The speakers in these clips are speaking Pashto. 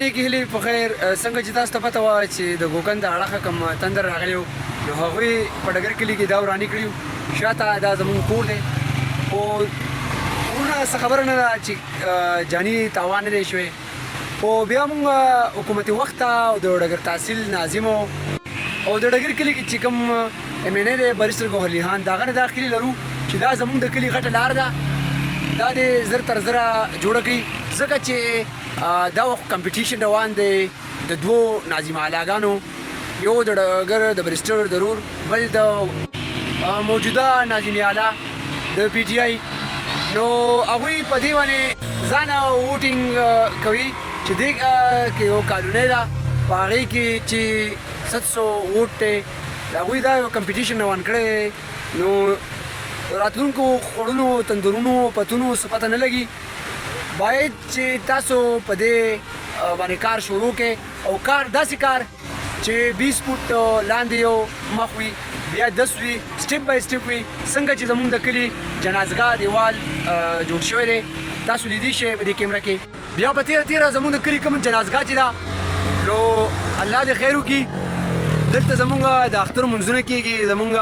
نیکې هیلې په خیر. څنګه چې تاسو ته پته وه چې د ګوګن د اړخه کوم تندر راغلی و، نو هغوی په ډګر کلي کې دا وراني کړي. شاته دا زمونږ کور دی، خو ورونه څه خبره نه ده چې جاني تاوان نه دی شوی. خو بیا مونږ حکومتي وخت ته او د ډګر تحصیل ناظم او د ډګر کلي کې چې کوم ایم این ای دی، بریسټر ګوهر علي خان، د هغه نه دا هیلې لرو چې دا زمونږ د کلي غټه لار ده، دا دې زر تر زره جوړه کړي، ځکه چې دا وخت کمپټیشن روان دی د دوو ناظم اعلاګانو، یو د ډګر د بریسټر ضرور، بل د موجوده ناظم اعلی د پي ټي آی. نو هغوی په دې باندې ځانه ووټینګ کوي چې دې کې یو کالونۍ ده، په هغې کې چې 700 ووټ دی. د هغوی دا یو کمپټیشن روان کړی دی. نو راتلونکو خوړونو، تندورونو، پتونو څه پته نه لګي. باید چې تاسو په دې باندې کار شروع کړئ، او کار داسې کار چې 20 فوټ لاندې یو مخ وي، بیا 10 وي، سټپ بای سټپ وي، څنګه چې زمونږ د کلي جنازګاه دیوال جوړ شوی دی، تاسو لیدی شئ په دې کیمره کې. بیا په تیره تیره زمونږ د کلي کوم جنازګاه چې ده، نو الله دې خیر وکړي، دلته زمونږ د اختر منځونه کیږي، زمونږ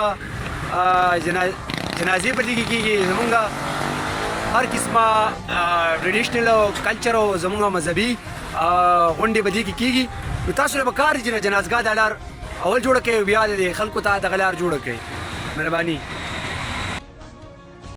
جنازې په دې کې کیږي، زمونږ هر قسمه ټریډیشنل او کلچر او زمونږ مذهبي غونډې په دې کې کیږي. نو تاسو له به کار دي چې جنازګاه دا لار اول جوړه کړئ، بیا د خلکو ته دغه لار جوړه کړئ. مهرباني.